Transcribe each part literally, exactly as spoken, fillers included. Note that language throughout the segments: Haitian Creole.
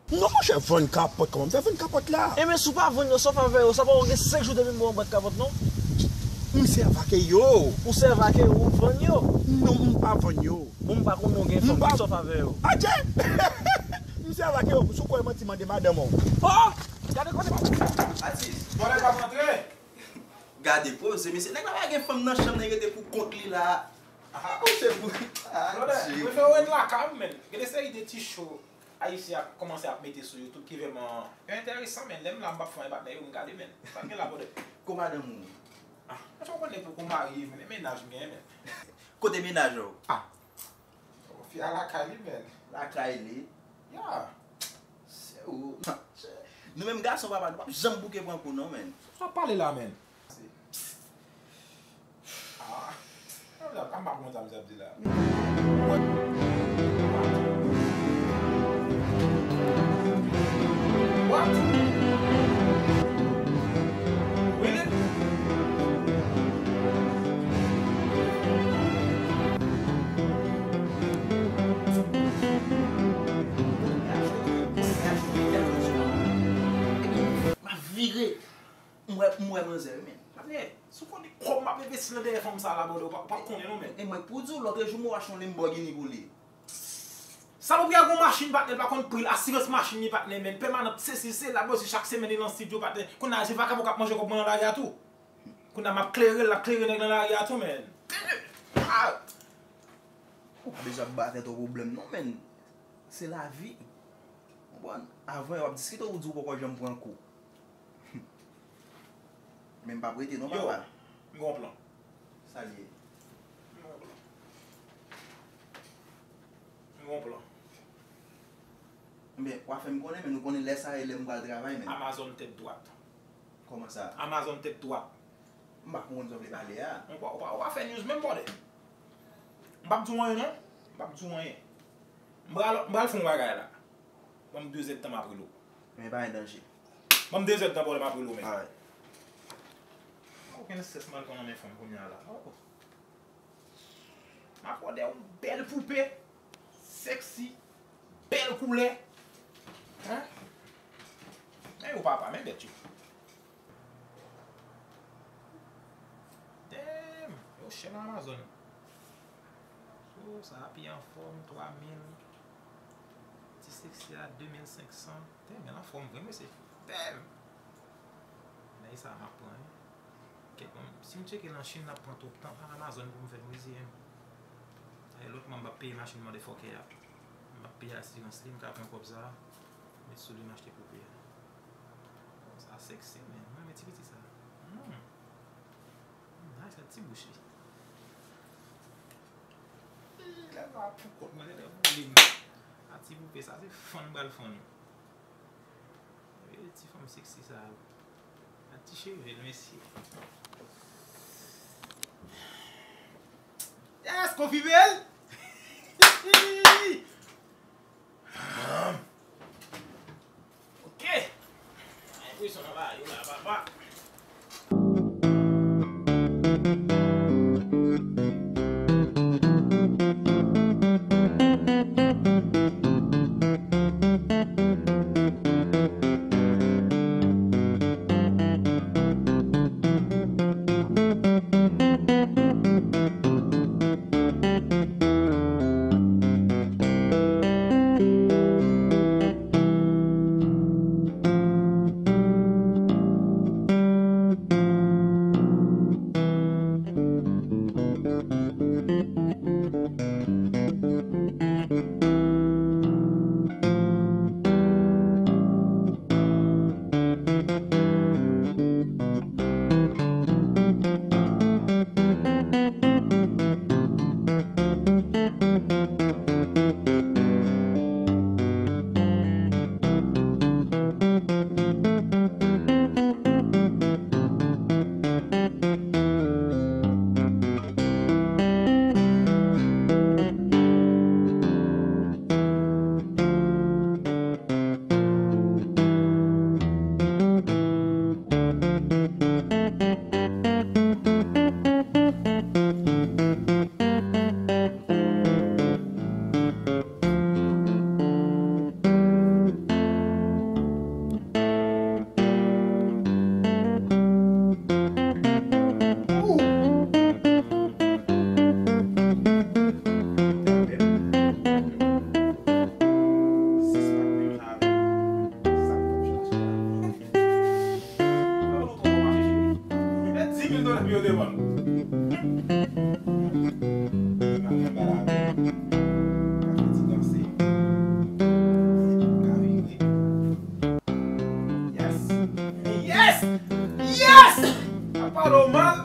Non, monchè, vann kapòt, kòman m fè vann kapòt la? Enben, si w pa vann yo, sa w fè avè yo? Sa pa w gen senk jou depi m ba w yon bwat kapòt, non? M sèvake yo. Ou sèvake yo, ou vann yo? Non, m pa vann yo. Bon, m pa konn non gen fanm, kisa w fè avè yo? Adje! M sèvake yo, si w kwè manti, mande madanm ou. Oh! Gade kote m ap. Atis, bòlè pa rantre. Gade poze, mesye, nèg la pa gen fanm nan chanm nan, li rete pou kont li la. Ah, monchè, pou. Ah, Brother, Dye. Mwen fè w ret lakay m, men. Gen de seri de ti cho Ayisyen ap kòmanse ap mete sou YouTube ki vrèman enteresan, men lè m la m p ap fè anyen, patnè, yo m gade, men. Sa k gen la, brother? Ko madanm ou? Ah, mwen fè w konnen poko marye, men, men mennaj m genyen, men. Kote mennaj ou? Ah. Fi a lakay li, men. Lakay li? Ya. Se ou. Nou menm gason, papa, nou p ap janm bouke pran kou, non, men. Sa w ap pale la, men? Ah, m pa konn sa misye ap di la. What? Really? M ap vire. M wè, m wè manzè wi, men. Patnè, si w konnen kòb m ap envesti nan dèyè fanm sa la, brother, ou pa, ou pa konnen non, men. E mwen, pou di w, lòt jou m achte yon Lamborghini pou li. Sa pou pye a gon machin, patnè, l pa konn pri l, asirans machin li, patnè, men. Pèmanant, sesi, sela, bòsi, chak semèn li nan estidyo, patnè. Kounye a, se vakabon k ap manje kòb mwen nan lari a tou. Kounye a, m ap klere l, l ap klere nèg nan lari a tou, men. Ah! Ou pa bezwen ap ba tèt ou pwoblèm, non, men. Se lavi. Konprann? Avan, w ap diskite, ou di ou poko janm pran kou. Men m p ap rete non, papa. Yo, m gen yon plan. Sa l ye? M gen yon plan. M gen yon plan. Ebyen, w a fè m konnen, men nou konnen lè sa e lè m pral travay, men. Amazon tèt dwat. Kòman sa? Amazon tèt dwat. M pa konprann sa w vle pale a. Ou pa, ou pa, ou pa fè news menm, brother. M p ap di w anyen, non. M p ap di w anyen. M pral, m pral fè yon bagay la. Ban m de zèdtan m ap rele w. Men pa gen danje. Ban m de zèdtan, brother, m ap rele w, men. Alright. Okenn estrès m pral pran nan men fanm kounye a la. Oh. M ap òdè yon bèl poupe, sexy, bèl koulè. Hein? Men yo papa, men bèt yo. Damn! Yo chè nan Amazon. So, sa a pi anfòm, twa mil. Ti sexy a, de mil senk san. Damn, men anfòm vre, mesye. Damn! Nèg sa a m ap pran, wi. Kèt, bon, si m tcheke nan Chin, l ap pran twòp tan. Pa Amazon pou m fè m reziye m. E lòt mwa, m p ap peye machin motherfucker a. M p ap peye asirans li, m ka pran kòb sa a, met sou li, m achte poupe a. Bon, sa sexy, men. Mwen renmen ti piti sa. Hmm. Hmm, nice, ak ti bouch li. Lè m ap pou kont mwen, lè m vole m. A ti poupe sa, se fann m pral fann. Gade ti fanm sexy sa yo. Ak ti cheve l, mesye. Yes, konfime l! Ok. Enpresyon nan bagay yo la, papa. Devan nou. N ap fè bal avè l. N ap fè ti danse. N ap vire. Yes! Yes! Yes! N ap pale w mal.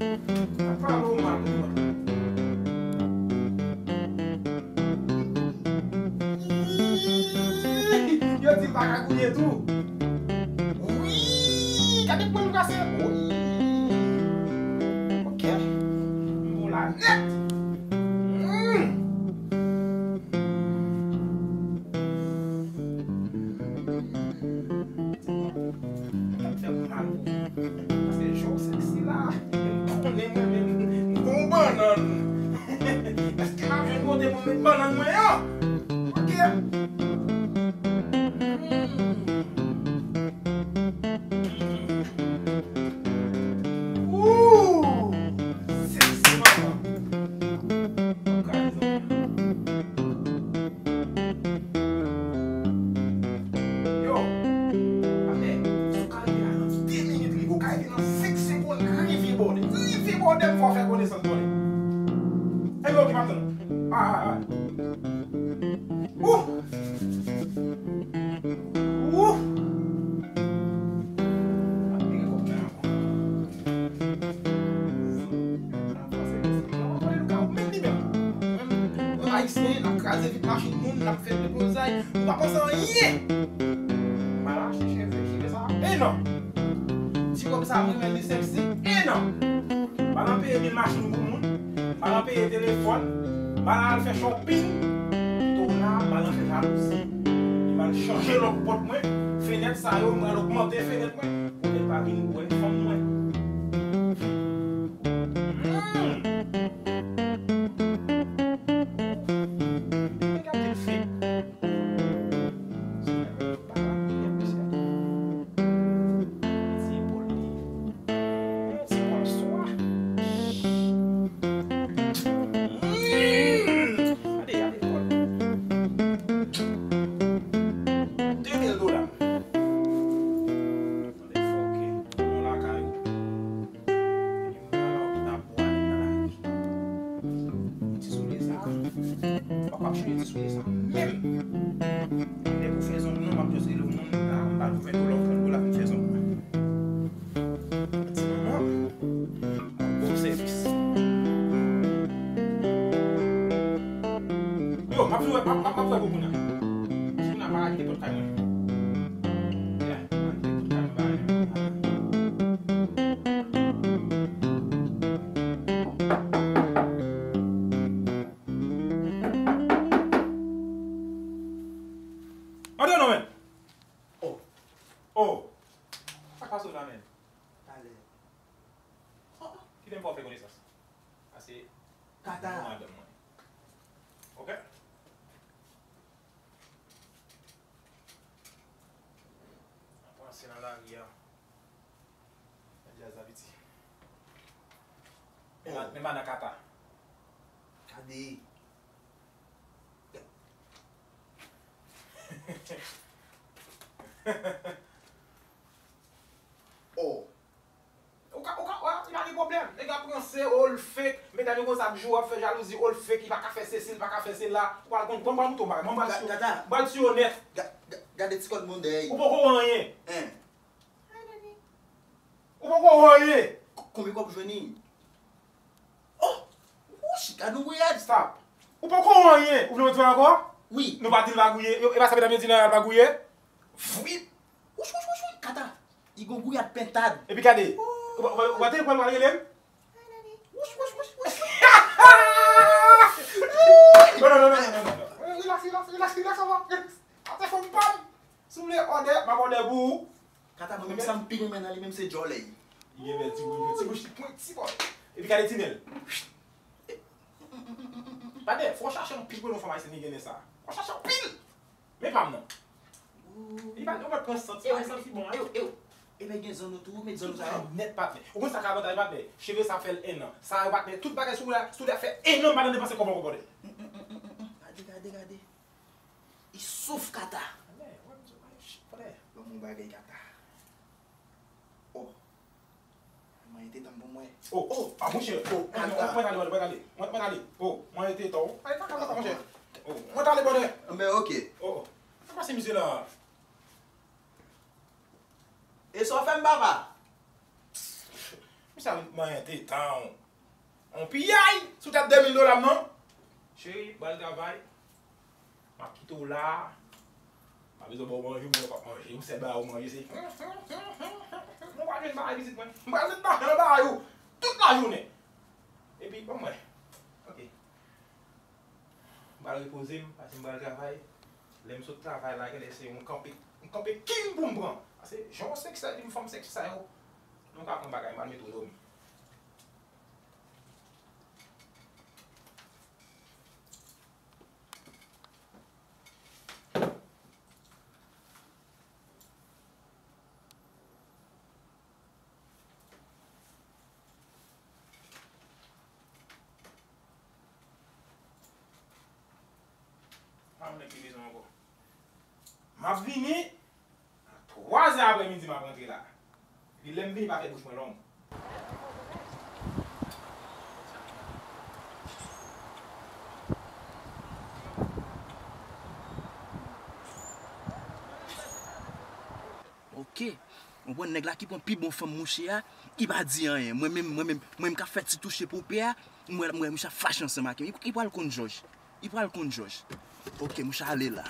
N ap pale w mal. Yo di m pa ka gouye tou. Wi! Gade pwen m kase. Wi! Ok. M bon la nèt. Mm. Sa fè m mal pou ou. Paske jan w sèksi la, m konnen mwen menm, m gon bannann. Èske m ap jwenn kote pou m met bannann mwen an? Ok. Ooh! Sèksi manman. Ok, zanmi. Yo, atè, si w ka rive la nan de minit, rive, w ka rive nan senk segonn, rive bòdè. Rive bòdè, m fè w fè konesans bòdè. Enben, ok, m ap tann. Ah, ah, ah. Ouh! Ouh! M ap peye kòb mwen ankò. Menm li menm. Menm, menm Ayisyen, n ap kraze vit machin moun, n ap fè deblozay, nou pa panse anyen. M al achte cheve, cheve sa, e non. Ti kòb sa, mwen, mwen, li sèksi, e non. M al peye bil machin pou moun, m al peye telefòn, m al fè shopping, pito la, m al fè jalouzi. M al chanje lòk pòt mwen, fenèt sa yo, m al ogmante fenèt mwen. Ou mèt pa vin wè fanm mwen. Hmm. Gade fèk. Ti epòl li. Ti epòl swa. Hmm. Gade, gade epòl. De mil dola. Tande fòkè. Bon lakay ou. Epi m pral nan pita pou ale nan lari. Ti soulye sa. Papa ap chanje ti soulye sa menm. Lè pou fè zong non, m ap just rele yon moun la, m ba l ven dola, trant dola pou m fè zong mwen. Ti manman, bon sèvis. Yo, m ap jwe, m ap, m ap, m ap jwe pou moun nan. Moun nan pa kite pòt kay mwen. Yeah, pa kite pòt kay mwen, pa kite pòt kay mwen. Antre non, men. Oh. Oh. Sa k pase w la, men? Talè. Oh, oh. Kite m fè w fè konesans. Sa se Kata. Madanm mwen. Ok? N ap ranse nan lari a. Nan djaz la, piti. Men pa, men pa nan Kata. Gade. Oh. Ou ka, ou ka, ou ka, li pa gen pwoblèm. Nèg ap ranse, oh, l fake. Medam yo konsa ap joure, ap fè jalouzi, oh, l fake, li pa ka fè sesi, li pa ka fè sela. Ou pral konn, konn pral mouton bagay. Mwen pral Ga-, sou, Gata. Pral sou yo nèt. Ga-, ga-, gade ti kòd moun dèyè. Ou poko anyen. Hein? Ou poko anyen. K-, konbyen kòb ou jwenn li? Oh! Wouch, gad nou rèd. Stop. Ou poko anyen. Ou vle yon ti bagay ankò? Wi. Nou pa di l pa gouye. Yo, e pa sa medam yo di nan al pa gouye? Vwip. Wouch, wouch, wouch, wouch. Kata. Li gon gouyad pentad. Epi gade. Ou, ou, ou, ou pa tande kòman l rele m? Wouch, wouch, wouch, wouch. Non, non, non, non, non, non, non. Relax, relax, relax, relax, relax, relax. Atè fò m pa m. Si w vle òdè, m ap òdè pou ou. Kata mwen menm sa m pi renmen nan li menm se djòlèy. Li gen bèl ti bouch, ti bouch li pwenti bòy. Epi gade ti nen l. Patnè, fò w chache anpil pou yon fanm ayisyèn ki gen nen sa. Fò w chache anpil. Men pa m nan. Li pa, ou mèt pran santi, pa santi bon. Ew, ew. Epi gen zanno tou, met zanno sa yo. Nèt patnè. Ou konn sa k avantaj patnè? Cheve sa fè l en an. Sa yo patnè, tout bagay sou la, sou la fè en an m pa tande panse kòbò kòbò de. Gade, gade, gade. Li souf Kata. Frè, ban m yon bagay Kata. Oh. Mwen te tann pou mwen. Oh, oh, ah, monchè. Oh, mwen, mwen, mwen ale, mwen ale, mwen, mwen ale. Oh, mwen te tann. Ale, pa ka fè sa, monchè. Oh, mwen t ale, brother. Men, ok. Oh, oh. Sa pase, misye la? E sa w fè m, papa? Misye al manyen te tan. On piyay sou tèt de mil dola m nan. Cheri, m pral travay. M ap kite w la. M pa bezwen ba w manje, mwen p ap manje. M sèl bagay ou manje se. Mwen pa jwenn bagay pitit mwen. M pral jwenn bagay nan bagay ou tout lajounen. Epi, ban mwen. Ok. M pral repoze m, paske m pral travay. Lè m sot travay la, genlè se yon kanpe, yon kanpe king pou m pran. Paske jan yon sèks la di m fanm sèks sa yo, nou ka pran bagay, m pral mete w dòmi. Pa yon nèg ki bezwen ankò. M ap vini, twa zè aprèmidi m ap rantre la. Epi lè m vini, pa fè bouch mwen long. Ok. Ou konprann nèg la ki pran pi bon fanm mouche a, li pa di anyen. Mwen menm, mwen menm, mwen menm k ap fè ti touche pope a, mwen, mwen, mouche ap fache ansanm ak li. Li, li pral konn jòj. Li pral konn jòj. Ok, mouche ale la.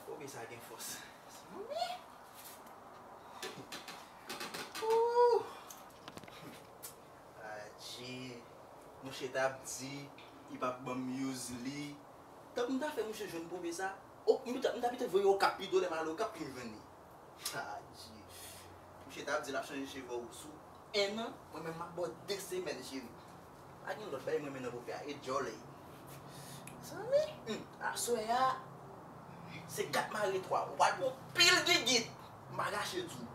Kobe sa gen fòs. Ooh. Adje. Mouche t ap di li p ap ban m use li. Tank m ta fè mouche jwenn pope sa. O, m ta, m ta pito voye Okap pito, lè m ale Okap pou m jwenn li. Adje. Mouche t ap di l ap chanje cheve w sou en an, mwen menm m ap ba w de semèn, cheri. Pa gen lòt bagay mwen renmen nan pope a, e djòlè. Mezanmi, hmm, aswè a, se kat mare twa. Ou pral pran pil gigit. M pa kache di w. Ou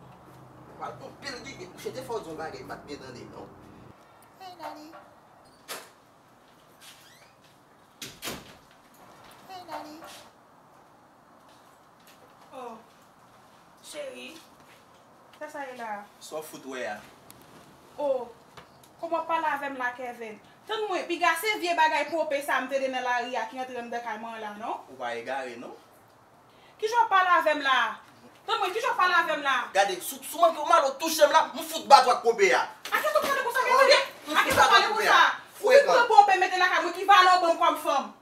pral pran pil gigit. Mouche te fè w di yon bagay, m pa t byen tande, non. Hey, Daddy. Hey, Daddy. Oh, cheri, sa sa ye la? Sa w fout wè a? Oh, kòman w ap pale avè m la, Kevin? Tann mwen, piga se vye bagay pope sa m te de nan lari a ki antre anndan kay mwen la, non? Ou pa egare, non? Kijan w ap pale avè m la? Tann mwen, kijan w ap pale avè m la? Gade, sou, sou manke w mal ou touche m la, m fout bat ou ak pope a. A kisa w pale konsa, Kevin? A kisa w pale konsa? Ou vin pran pope mete lakay mwen, ki valè w ban m kòm fanm?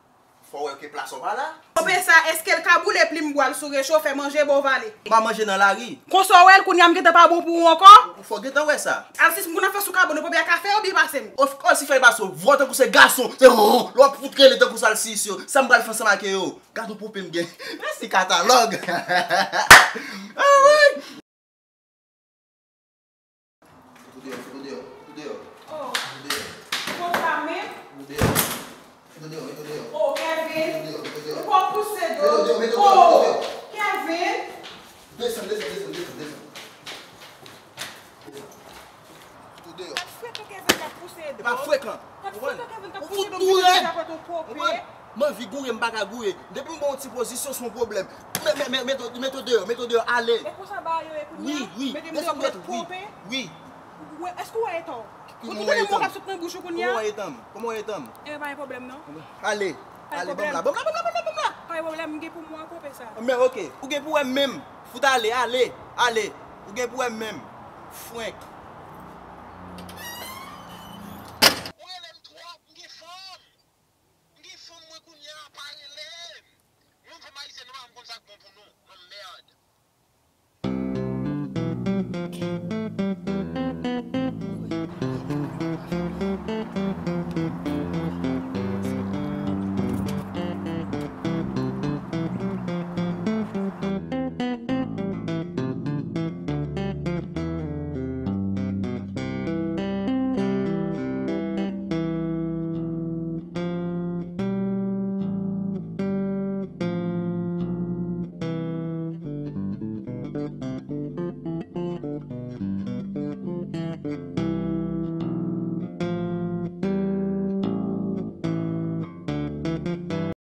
Fò w wè ke plas ou pa la. Pope sa, èske l ka boule plim bwa l sou recho, fè manje ba w vale? M pa manje nan lari. Konsa w wè l, kounye a m gentan pa bon pou ou ankò? Ou fò gentan wè sa. Al sis m pou n ap fè sou kabòn, pope a ka fè yo byen pase m. Of course, si fè l pase w, vwa tankou se gason, se lè w ap fout rele tankou sa l sis yo. Sa m pral fè ansanm ak yo? Gad yon pope m gen. Mèsi katalòg. Ay! Fout ou deyò, fout ou deyò, fout ou deyò. Oh. Fout ou deyò. Konsa menm? Fout ou deyò. Fout ou deyò, met ou deyò. Oh, Kevin. Fout ou deyò, met ou deyò. Ou poko pouse do. Met ou deyò, met ou deyò, met ou deyò. Oh, Kevin. Desann, desann, desann, desann, desann. Desann. Fout ou deyò. Gad frekan Kevin k ap pouse do. E pa frekan. Gad frekan Kevin k ap pouse do, m te deja pran yon pope. Konprann? M anvi gouye, m pa ka gouye. Depi m ba w yon ti pozisyon, se yon pwoblèm. Mete w deyò, mete w deyò, ale. E konsa bagay yo ye kounye a? Wi, wi. Mete m deyò pou mèt twonpe? Wi. Ou wè, èske w wè etan w? Ou tande mo k ap sot nan bouch ou kounye a? Kòman w wè etan m? Kòman w wè etan m? Enben, pa gen pwoblèm non. Ale. Ale, ban m la, ban m la, ban m la, ban m la, ban m la. Pa gen pwoblèm, m gen pou mwen an twonpe sa. Men oke, ou gen pou wè m menm. Fout ale, ale, ale. Ou gen pou wè m menm. Frenk. Ou rele m twòp, m gen fanm. M gen fanm mwen kounye a, pa rele m. Nou fanm ayisyen, nou pa janm konn sa k bon pou nou. Nan mèd.